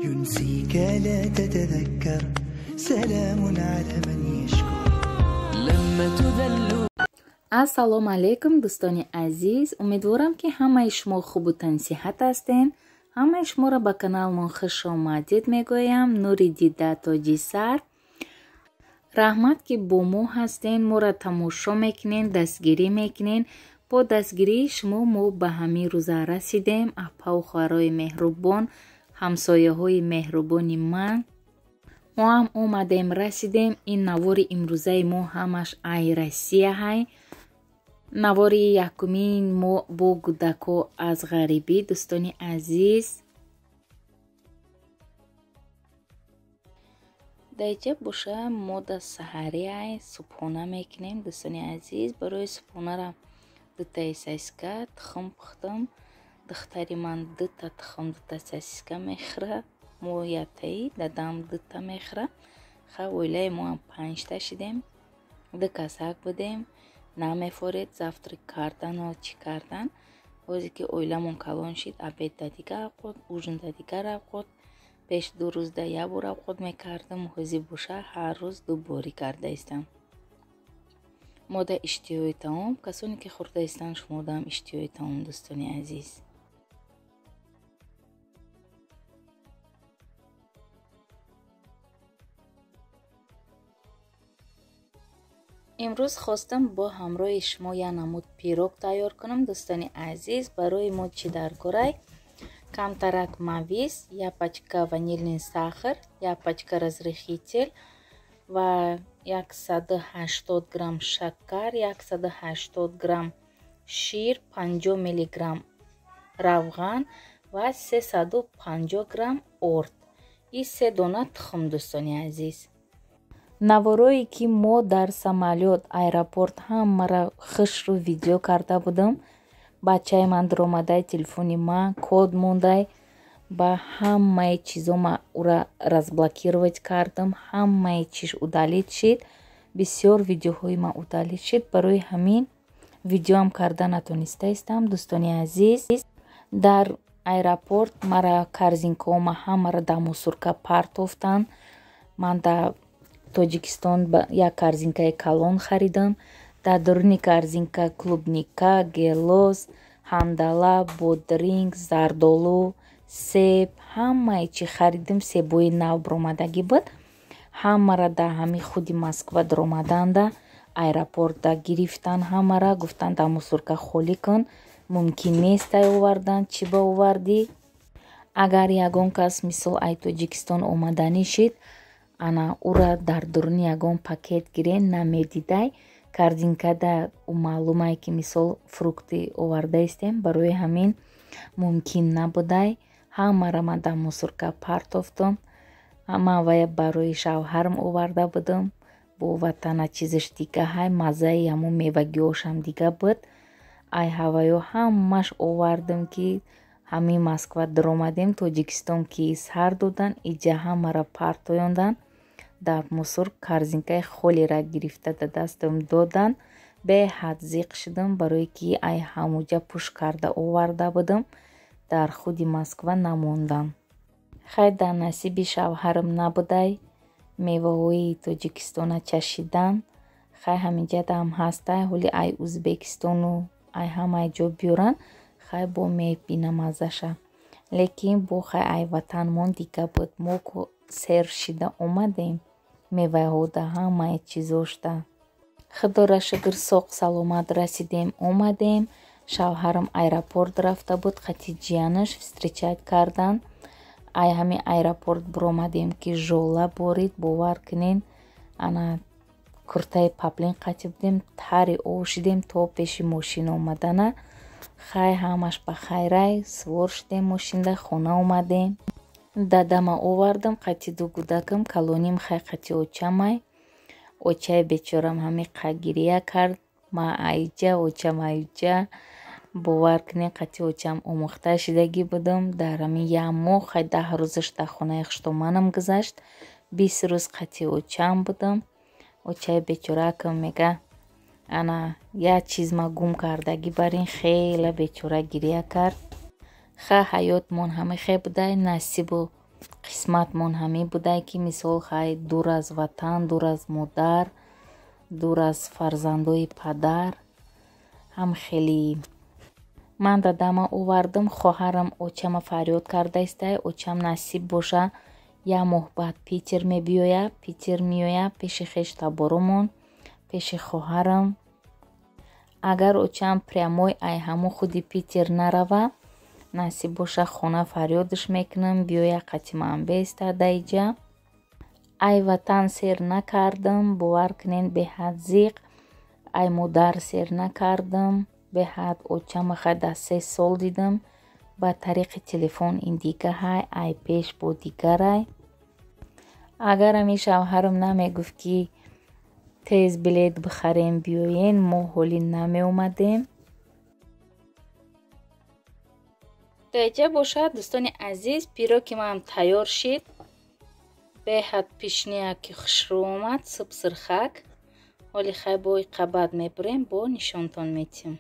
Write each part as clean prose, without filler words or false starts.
ينسيك لا تتذكر سلام على من يشكر لما تذل. Ассалому алайкум, дӯстони азиз. Умедворам, ки ҳамаи шумо хубу тансиҳат ҳастен. Ҳамаи шуморо ба каналмон хуш омадед мегӯям. Нури дида, тоҷи сар. Раҳмат, ки бо мо ҳастен, моро тамошо мекунен, дастгирӣ мекунен. Бо дастгирии шумо мо ба ҳамин рӯза расидем. Апаву хоҳарои меҳрубон, ҳамсояҳои меҳрубони ман, мо ҳам омадем, расидем. Ин навори имрӯзаи мо ҳамаш ай Россия ҳай. Навори якумин мо бо гудако аз ғарибӣ, дӯстони азиз. Даиҷа боша мо да саҳарӣ ай субҳона мекунем, дӯстони азиз. Барои субҳонара дутаи сосиска, тухм пухтам. Духтари ман дута тухм, дута сосиска мехӯра, мо яктаи, дадам дута мехӯра. Ха, оилаи мо ҳам панҷта шидем, ду касак будем, намефоред завтрак кардану чӣ кардан. Озе ки оиламон калон шид, обед да дигар авқот, ужин да дигар авқот. Пеш 2 рӯзда як бор авқот мекардам, ҳози боша ҳар рӯз ду борӣ карда истам. Мо да иштиҳои таом, касоне ки хӯрда истанд, шумодаам иштиҳои таом, дӯстони азиз. Имрӯз хостам бо ҳамроҳи шумо як намуд пирог тайёр кунам, дӯстони азиз. Барои мо чӣ дар корай? Камтарак мавиз, як пачка ванильный сахар, як пачка разрыхитель ва 180 грамм шакар, 180 грамм шир, 50 миллиграмм равған ва 350 грамм орд и се дона тухм, дӯстони азиз. Наворое ки мо дар самолёт, аэропорт ҳамаро хушрӯ видео карда будам, бачаи ман дуромадай, телефони ман код мондай, ба ҳамаи чизо ман ура разблокировать кардам, ҳамаи чиз удалить шид, бисёр видеоҳои ман удалить шид. Барои ҳамин видеоам карда натониста истам, дӯстони азиз. Дар аэропорт мара корзинкаома ҳамаро дар мусорка партофтанд. Ман дар Тоҷикистон як корзинкаи калон харидам. Дар даруни корзинка клубника, гелос, ҳандала, бодринг, зардолу, себ, ҳамаи чӣ харидим. Себои нав биромадагӣ буд. Ҳамаро дар ҳамин худи Москва дуромаданда аэропортда гирифтан, ҳамара гуфтанд, дар мусорка холӣ кун, мумкин нест ай овардан, чӣ ба овардӣ. Агар ягон кас мисол ай Тоҷикистон омаданӣ шид, ана ура дар дуруни ягон пакет гирен, намедидай. Корзинкада маълумае ки мисол фрукти оварда истем, барои ҳамин мумкин набудай. Ҳамаро ман дар мусорка партофтам. Ман вая барои шавҳарам оварда будам. Бо ватана чизаш дига ҳай, маззаи ҳамон мевагиҳошам дига буд. Ай ҳаваё ҳамаш овардам, ки ҳамин Москва дуромадем, Тоҷикистон ки сар додан, иҷа ҳамаро партоёндан. Дар мусор корзинкаи холиро гирифта да дастам додан. Беҳад зиқ шудам, барое ки ай ҳамуҷа пуш карда оварда будам, дар худи Москва намондам. Хай, дар насиби шавҳарам набудай меваҳои Тоҷикистона чашидан. Хай, ҳаминҷадаам ҳастай, ҳоли ай Узбекистону ай ҳамаи ҷо биёранд, хай бо мебинам маззаша. Лекин бо хай ай ватанмон дига буд. Мо ку сер шида омадем меваҳода, ҳамаи чизошда. Худоро шукр, соқ саломат расидем, омадем. Шавҳарам аэропорт рафта буд, қати ҷиянаш встречать кардан. Ай ҳамин аэропорт биромадем, ки жола борид, бовар кунен. Ана куртаи паплин қати будем, тари ов шидем то пеши мошин омадана. Хай, ҳамаш ба хайрай, сувор шудем мошинда, хона омадем. Дадама овардам қати ду гудакам, калоним хай қати очамай. Очаи бечорам ҳамин қа гирия кард. Ма айҷа, очам айҷа. Бовар кунед, қати очам омӯхта шидагӣ будам. Дар ҳамин як моҳ, хай 10 рӯзаш дар хонаи хуштоманам гузашт, 20 рӯз қати очам будам. Очаи бечораакам мега, ана як чиз ма гум кардагӣ бар ин, хеле бечора гирия кард. Ха, ҳаётмон ҳама хе будай, насибу Қисматмон ҳамин будай, ки мисол хай дур аз ватан, дур аз модар, дур аз фарзандои падар ҳам хеле. Ман дадама овардам, хоҳарам очама фарёд карда истай. Очам насиб боша, як моҳ баъд Питер мебиёяд, Питер меояд пеши хештаборомон, пеши хоҳарам. Агар очам прямой ай ҳамун худи Питер нарава, насиб боша, хона фарёдаш мекунам, биёя қати ман беистад даиҷа. Ай ватан сер накардам, бовар кунед, беҳад зиқ. Ай модар сер накардам, беҳад. Очама хай дар 3 сол дидам ба тариқи телефон, ин дигаҳай, ай пеш бо дигарай. Агар ами шавҳарам намегуфт, ки тез билет бихарем, биёен, мо ҳолӣ намеомадем. Даиҷа бошад, дӯстони азиз, пироги ман тайёр шид. Беҳад пишнияки хушрӯ омад, субсирхак. Ҳоли хай бо иқабат мебурем, бо нишонтон метиҳем.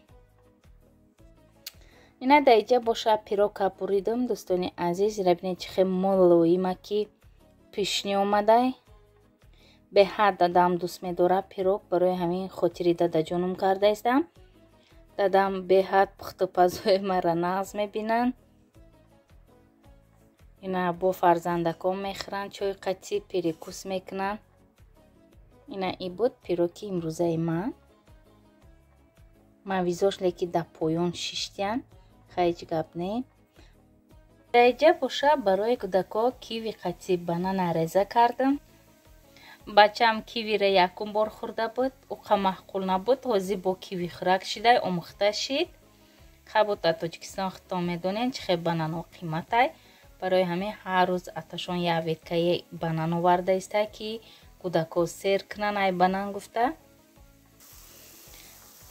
Ина даиҷа боша пирога буридам, дӯстони азиз. Ира бинед, чӣ хел мулоима ки пишни омадай. Беҳад дадам дӯст медорад пирог, барои ҳамин хотири дадаҷонум карда истам. Дадам беҳад пухтупазои маро нағз мебинанд. Ина бо фарзандакон мехӯранд, чой қатӣ перекус мекунанд. Ина и буд пироги имрӯзаи ман. Мавизош леки дар поён шиштиянд, ҳеҷ гап не. Даиҷа боша барои кӯдако киви қатӣ банана реза кардам. Бачаам кивиро якум бор хӯрда буд, уқа маъқул набуд. Ҳозир бо киви хӯрак шидай, омӯхта шид. Хай буд, дар Тоҷикистон худтон медонед, чӣ хел бананҳо қиматай. Барои ҳамин ҳар рӯз аташон як веткаи банан оварда истай, ки кӯдако сер кунанд ай банан гуфта.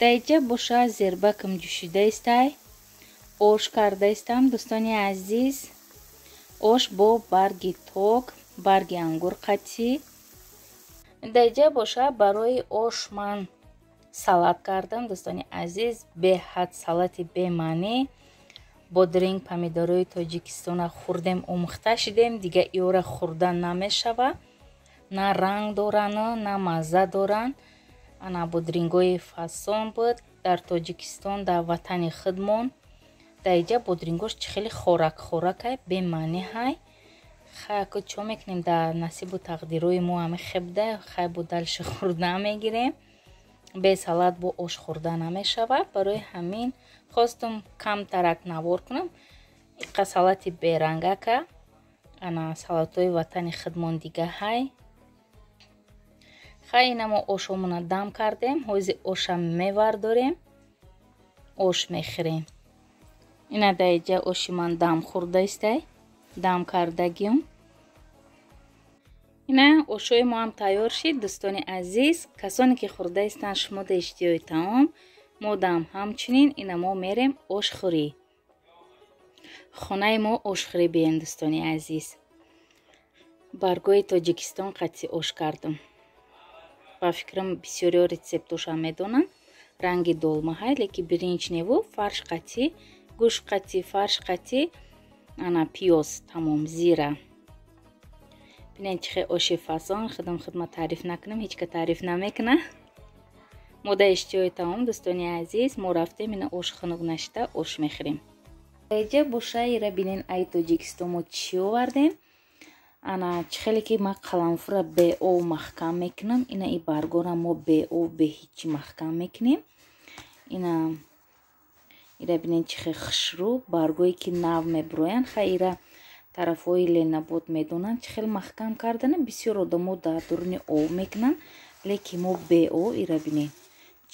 Даиҷа боша зербакам ҷӯшида истай, ош карда истам, дӯстони азиз. Ош бо барги ток, барги ангур қатӣ. Даиҷа боша барои ош ман салат кардам, дӯстони азиз. Беҳад салати бемаънӣ. Бодринг, помидорои Тоҷикистона хӯрдем, омӯхта шидем, дига иёра хӯрда намешава. На ранг дорану, на мазза доранд. Ана бодрингҳои фасон буд дар Тоҷикистон, дар ватани худмон. Даиҷа бодрингош чӣ хеле хорак хоракай, бемаънӣ ҳай. Хай, аку чо мекунем, дар насибу тақдирҳои мо ҳами хебда. Хай, бо дальше хӯрда мегирем. Бе салат бо ош хӯрда намешавад. Барои ҳамин хостум камтарак навор кунам. Иқа салати берангака. Ана салатҳои ватани худмон дига ҳай. Хай, ина мо ошомона дам кардем, ҳози оша мевардорем, ош мехӯрем. Ина даиҷа оши ман дам хӯрда истай, дам кардагиюм. Ина ошои мо ҳам тайёр шид, дӯстони азиз. Касоне ки хӯрда истанд, шумо да иштиҳои таом, мо дам ҳамчунин. Ина мо мерем ошхӯрӣ. Хонаи мо ошхӯрӣ биен, дӯстони азиз. Баргои Тоҷикистон қатъи ош кардам. Ба фикрам, бисёриҳо рецептошам медонанд. Ранги долмаҳай, леки биринҷ неву фарш қатӣ, гӯшт қатӣ, фарш қатӣ, ана пиёз, тамом, зира. Бинед, чӣ хел оши фасон. Худам худма таъриф накунам, ҳеҷ ка таъриф намекуна. Мо да иштиҳои таом, дӯстони азиз. Мо рафтем, ина ош хунук нашида, ош мехӯрем. Даиҷа бошаира бинен, ай Тоҷикистон мо чӣ овардем. Ана чӣ хеле ки ман қаламфура беов маҳкам мекунам, ина и баргора мо беов, бе ҳичи маҳкам мекунем. Ина ира бинен, чӣ хел хушрӯ баргое ки нав мебуроянд. Хай, ира тарафҳои Ленабод медонанд, чӣ хел маҳкам кардана. Бисёр одамо дар дуруни ов мекунанд, лекин мо беов. Ира бинен,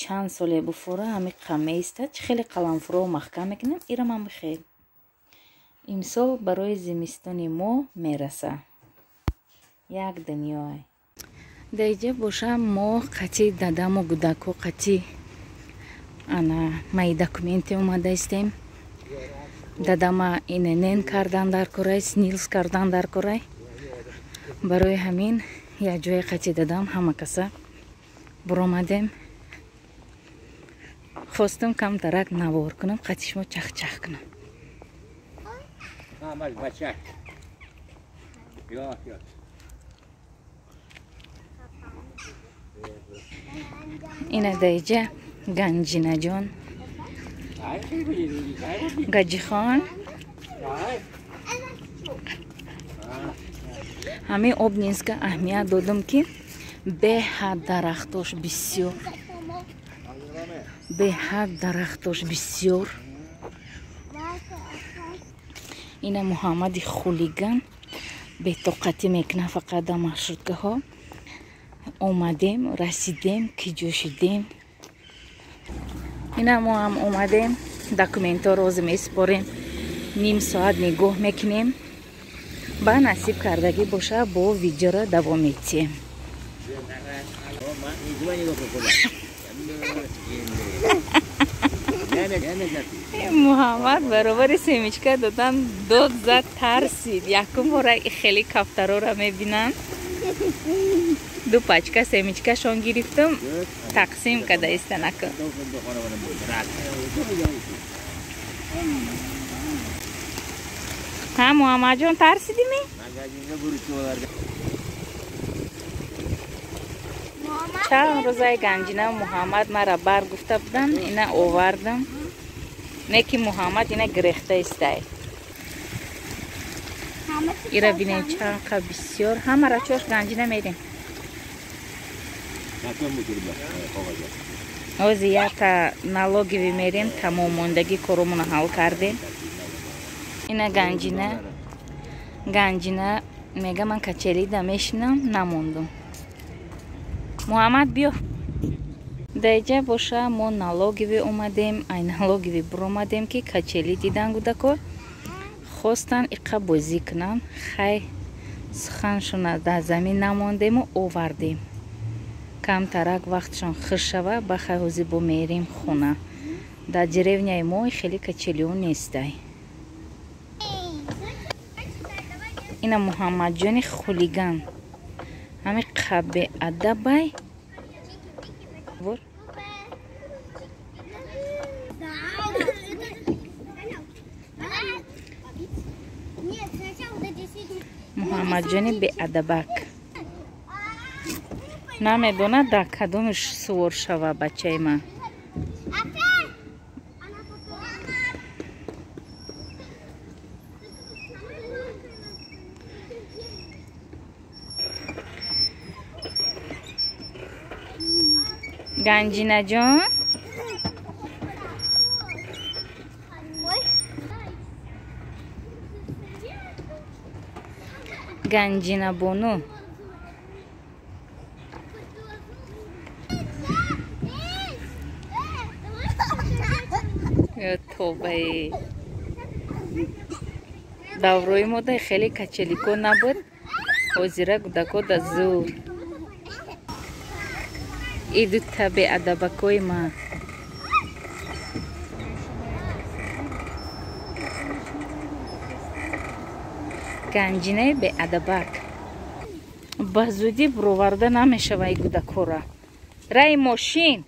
чанд соле буфора, ҳамиқа меистад. Чӣ хеле қаламфуро маҳкам мекунем, ирам ҳам хел. Имсол барои зимистони мо мераса. Як дунёй. Даиҷа боша мо қатӣ дадаму гудако қатӣ ана мои документы омада истем. Дадама ИНН кардан дар корай, СНИЛС кардан дар корай. Барои ҳамин як ҷое қатӣ дадам ҳама каса буромадем. Хостум камтарак навор кунам, қатӣ шумо чахчах кунам. Бачак. Ина даиҷа Ганҷинаҷон, Гаҷихон. Ҳамин Обнинска аҳамият додам, ки беҳад дарахтош бисёр, беҳад дарахтош бисёр. Ина Муҳаммади хулиган бетоқатӣ мекунад фақат дар маршруткаҳо. Омадем, расидем, ки ҷо шидем. Ина мо ҳам омадем, документҳоро ҳозир месупорем, ним соат нигоҳ мекунем. Ба насиб кардагӣ боша, бо видеоро давом метиҳем. Муҳаммад баробари семечка додан дод зад, тарсид. Якум бора хеле кафтарора мебинам. Ду пачка семечкашон гирифтам, тақсим када истанака. Ҳа, Муҳаммадҷон, тарсидими? Чанд рӯзаи Ганҷина Муҳаммад мара бар гуфта буданд, ина овардам. Не ки Муҳаммад ина гирехта истай. Ира бинем чанд қа бисёр. Ҳамара чош Ганҷина мерем. Ҳозир якта налоговый мерем, тамом мондагӣ коромона ҳал кардем. Ина Ганҷина, Ганҷина мега ман качелида мешинам, намондум. Муҳаммад биё. Даиҷа боша мо налоговый омадем, ай налоговый буромадем, ки качели дидан гудако хостан иқа бозӣ кунанд. Хай, суханшона дар замин намондему овардем. Камтарак вақтшон хиш шава, ба хай ҳозир бо мерем хона. Дар деревняи мо хеле качелиҳо нестай. Ина Муҳаммадҷони хулиган ҳами қабеадабай. Муҳаммадҷони беадабак намедонад дар кадомиш сувор шава бачаи ман. Ганҷинаҷон, Ганҷинабону, тобаи даврои мода хеле качелико набуд, ҳозира гудако да зур. И дута беадабакои ман. Ганҷинаи беадабак ба зудӣ буроварда намешава и гудакора. Раи мошин.